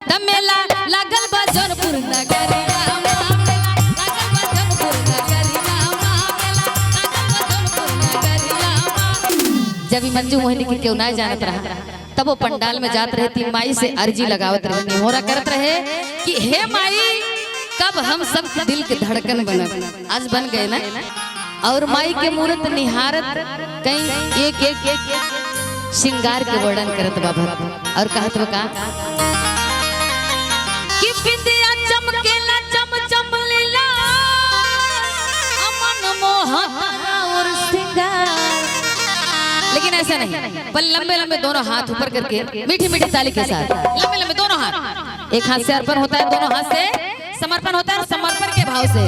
त मेला लागल बा जौनपुर नगरिया माँ, मेला लागल बा जौनपुर नगरिया माँ, मेला लागल बा जौनपुर नगरिया माँ। जब ई मंजू मोहिनी के केहू ना जानत रहा तब वो पंडाल में जात रहती, माई से अर्जी लगावत रहे, होरा करत रहे कि हे माई कब हम सब दिल के धड़कन बनब। आज बन गए ना। और माई के मूरत निहारत कहीं एक एक श्रृंगार के वर्णन करत बाबा और कहत बा का कि बिंदिया चमकेला चम चम लीला अमन मोहन और श्रृंगार। लेकिन ऐसा नहीं, पर लंबे लंबे दोनों हाथ ऊपर करके मीठी मीठी ताली के साथ लंबे लंबे दोनों हाथ, एक हाथ से अर्पण होता है, दोनों हाथ से समर्पण होता है, और समर्पण के भाव से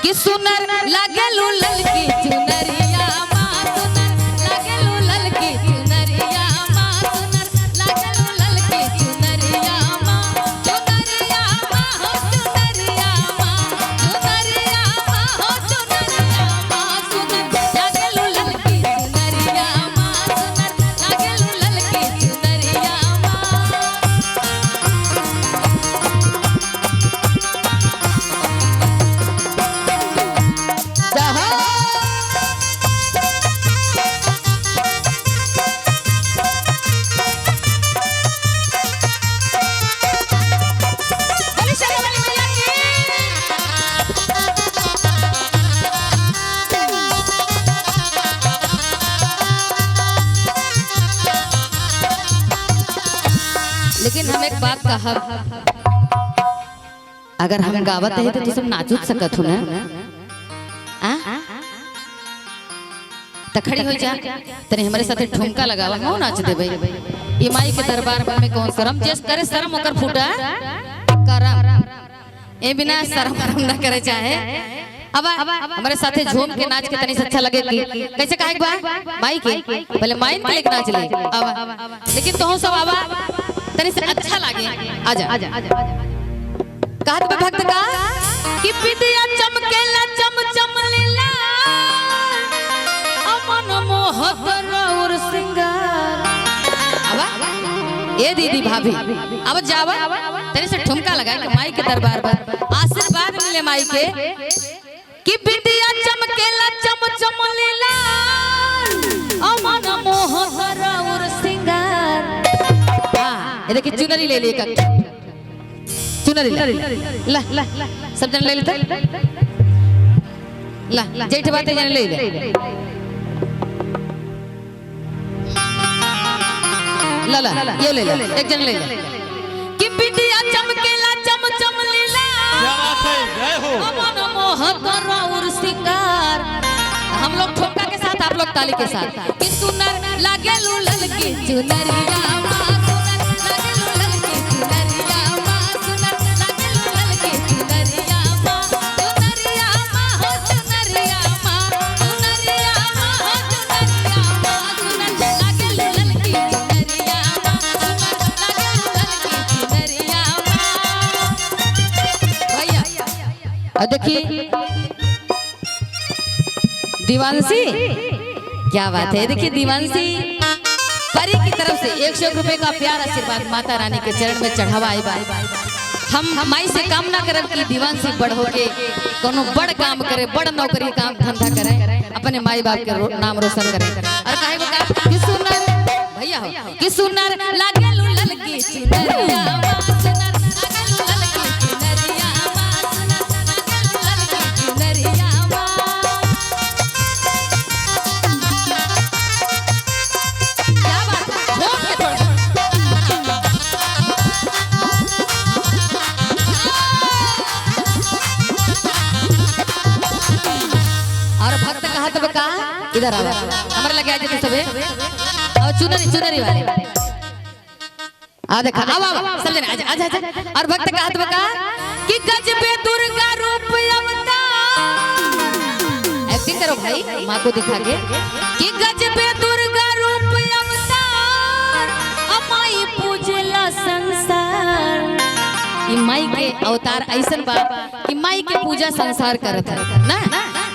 कि सुनर लागलू ललकी चुनरिया माँ, सुनर लागलू ललकी चुनरिया माँ, सुनर लागलू ललकी चुनरिया माँ, चुनरिया माँ हो चुनरिया माँ, चुनरिया माँ हो चुनरिया माँ, सुनर लागलू ललकी चुनरिया माँ, सुनर लागलू ललकी चुनरिया माँ। बोली शेरावाली मैया की। लेकिन हम एक बात कहब, अगर हम गावत है तो तुम नाचूत सकत हो ना। आ? त खड़ी हो जा, तनी हमारे साथे ठुमका लगावा, हम नाच देबै। ई माई के दरबार में कौन शरम, जेस करे शरम ओकर फूटा करम, ए बिना शर्म शर्म ना करे चाहे। अब हमारे साथे झूम के नाच के तनी से अच्छा लगे कि कैसे काहे बा माई के भले माइन के लेके नाच ले। अब लेकिन तोहू सब आवा तनी से अच्छा लागे। आजा कहत बा भक्त का कि विद्या चमकेला चम चम लीला अमन मोहत और सिंगार। आवा ए दीदी भाभी अब जावा तनी से ठुमका लगा के माई के दरबार पर आशीर्वाद मिले माई के कि बिंदिया चमकेला चम चम लीला अमन मोहत और सिंगार। हां ये देखिए चुनरी ले लिए, कक चुनरी ला ला सब जन ले लेते ला जेठ बात जन ले ले ला ला ये ले ले एक जन ले ले कि बिंदिया चमकेला चम चम लीला क्या बात है, जय हो। अमन मोहत और सिंगार। हम लोग ठोका के साथ, आप लोग ताली के साथ कि सुनर लागेलू ललकी चुनरिया माँ, सुनर लागेलू ललकी चुनरिया माँ, सुनर लागेलू ललकी चुनरिया माँ, चुनरिया माँ हो चुनरिया माँ, चुनरिया माँ हो चुनरिया माँ, सुनर लागेलू ललकी चुनरिया माँ, सुनर लागेलू ललकी चुनरिया माँ। भैया और देखिए दीवानसी, क्या बात है। देखिए दीवानसी परी की तरफ से 100 रुपए का प्यार आशीर्वाद माता रानी के चरण में चढ़ावा आई बा। हम माई से कामना करब कि दीवानसी बड़ होके कोनो बड़ काम करे, बड़ नौकरी काम धंधा करे, अपने माई बाप के नाम रोशन करे। और काहे को का कि सुनर भैया हो कि सुनर लागेलू ललकी चुनरिया माँ, सुनर लागेलू ललकी चुनरिया माँ, सुनर लागेलू ललकी चुनरिया माँ। क्या बात है, झोंक के थोड़ा। और भक्त कहा तब का इधर आवा हमारे लगे आज सबे और चुनरी चुनरी वाले आ देखा आवा आवा सब जने आजा आजा आजा। और भक्त कहा तब का कि गजबे दुर्गा रूप अवतार, एक्टिंग करो भाई माँ को दिखा के कि गजबे दुर्गा रूप अवतार अमाई पूजला संसार। ई माई के अवतार ऐसन बा कि माई के पूजा संसार करत है ना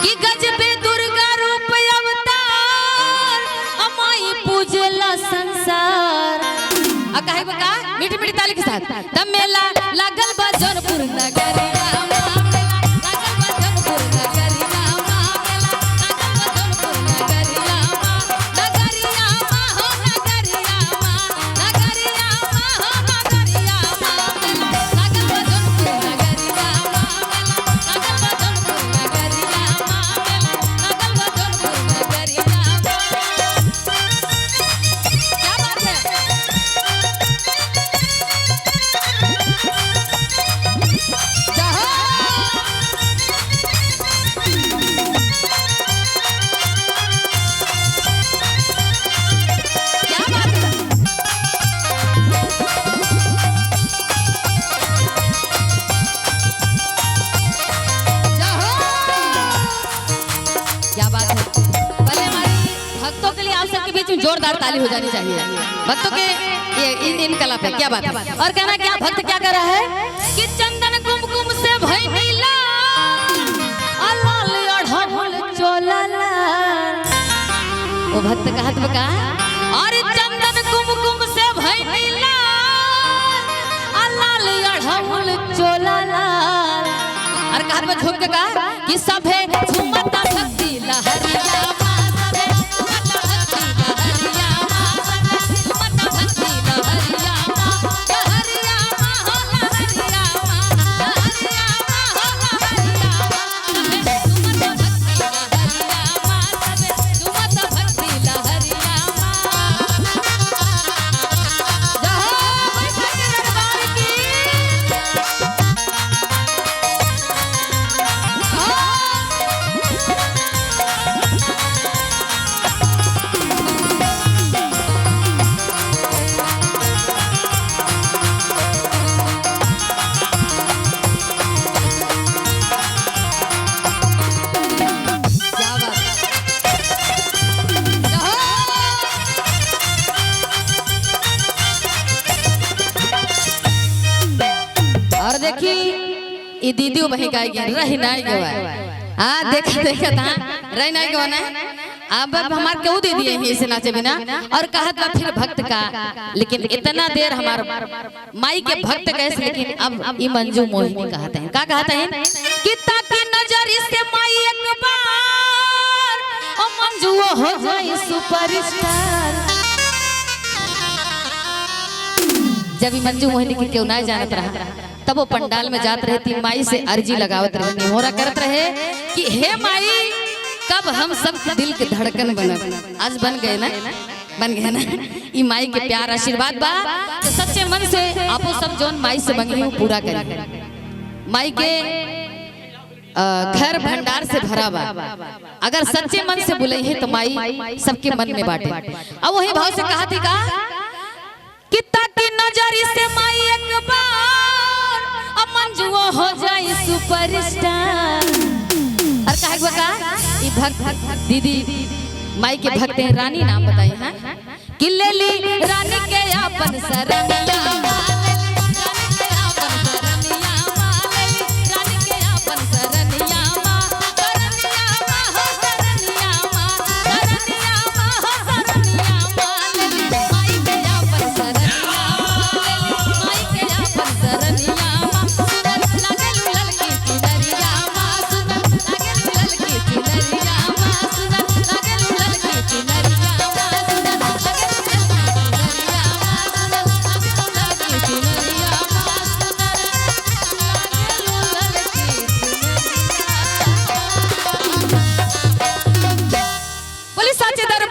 कि गजबे दुर्गा रूप अवतार अमाई पूजला संसार। और काहे बका मीठी मीठी ताली के साथ तब मेला लागल बा जौनपुर नगरिया माँ, मेला लागल बा जौनपुर नगरिया माँ, मेला लागल बा जौनपुर नगरिया माँ, नगरिया माँ हो नगरिया माँ, नगरिया माँ हो नगरिया माँ, मेला लागल बा जौनपुर नगरिया माँ, मेला लागल बा जौनपुर नगरिया माँ, मेला लागल बा जौनपुर नगरिया माँ। क्या बात है? क्या बात है? क्या बात है? पहले हमारी भक्तों के लिए आप सबके बीच में जोरदार ताली हो जानी चाहिए। भक्तों के ये इन कला पे क्या बात है? और कहना क्या भक्त क्या कर रहा है कि चंदन कुमकुम से भई नीला लाल अढ़ल चोला लाल। वो भक्त कहत बका और चंदन कुमकुम से भई नीला लाल अढ़ल चोला लाल। और कहत बा झूम के का कि सभे झूमता भक्ति लहरिया माँ, सभे झूमता भक्ति लहरिया माँ, सभे झूमता भक्ति लहरिया माँ, लहरिया माँ हो लहरिया माँ, लहरिया माँ हो लहरिया माँ, सभे झूमता भक्ति लहरिया माँ, सभे झूमता भक्ति लहरिया माँ। जय हो बैठक दरबार की। क्या बात है? और देखी ई दीदी वही गाएगी रही नहीं गवा। हाँ देखा देखा था रही नहीं गवा ना। अब हमार क्यों दे दिए ऐसे नाचे बिना। और कहत बा फिर भक्त का, लेकिन इतना देर हमार माई के भक्त कैसे, लेकिन अब ई मंजू मोहिनी कहते हैं का कहते हैं कि ताकि नजर से माई एक बार ओ मंजू हो जाए सुपरस्टार। जब ई मंजू मोहिनी के क्यों ना जानत रहा तब वो पंडाल में जात रहती, माई से अर्जी लगावत रहती, होरा करत रहे कि हे माई कब हम सब दिल के धड़कन बनब। आज बन गए ना, बन गए ना। ई माई के प्यार आशीर्वाद बा तो सच्चे मन से आपो सब जोन माई से मंगी वो पूरा करी। माई के घर भंडार से भरा बा, अगर सच्चे मन से बुलाई है तो माई सबके मन में बाटे। अब वही भाव से कहा थी का कि ताकि नजर से माई एक बार अब मंजुओ हो जाए सुपरस्टार। और कहा बका ई भक्त दीदी माई के भक्त हैं, रानी नाम बताई हैं कि ले ली रानी के अपन सरनिया माँ, रानी के अपन सरनिया माँ, ले ली रानी के अपन सरनिया माँ, सरनिया माँ हो सरनिया माँ, सरनिया माँ हो सरनिया माँ, ले ली माई के अपन सरनिया माँ, ले ली माई के अपन सरनिया माँ, सुनर लागल ललकी चुनरिया माँ, सुनर लागल ललकी चुनरिया माँ, सुनर लागल ललकी चुनरिया माँ, सुनर लागल ललकी चुनरिया माँ, सुनर लागल ललकी चुनरिया माँ, सुनर लागल ललकी चुनरिया। बोली साचे दरबार।